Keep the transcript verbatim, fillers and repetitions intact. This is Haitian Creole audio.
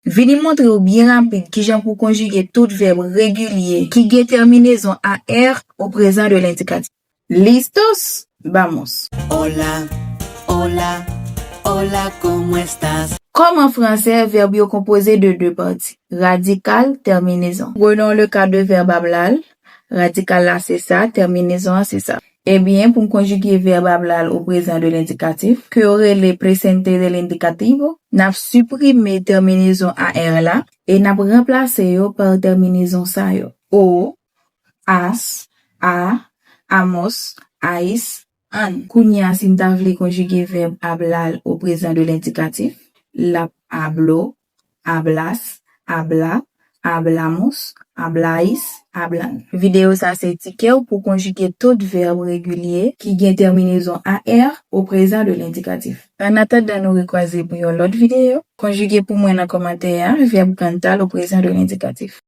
Vini m montre w byen rapid kijan pou konjige tout vèb regilye ki gen tèminezon A R o prezan de lendikatif. Listos, vamos! Hola, hola, hola, ¿cómo estás? Kòm an fransè, vèb yo konpoze de de pati, radikal, tèminezon. Prenons le cas de verbe hablar, radikal la se sa, tèminezon an se sa. Ebyen, pou n konjige vèb hablar o prezan de lendikatif, ke yo rele presente del indicativo, n ap siprime tèminezon A R la e n ap ranplase yo pa tèminezon sa yo: o, as, a, amos, ais, an. Kounye a, si n ta vle konjige vèb hablar o prezan de lendikatif, l ap hablo, hablas, habla, hablamos, hablais, hablan. Videyo sa se ti kè w pou konjige tout vèb regilye ki gen tèminezon A R o prezan de lendikatif. Annatandan nou rekwaze pou yon lòt videyo, konjige pou mwen nan kòmantè a vèb cantar o prezan de lendikatif.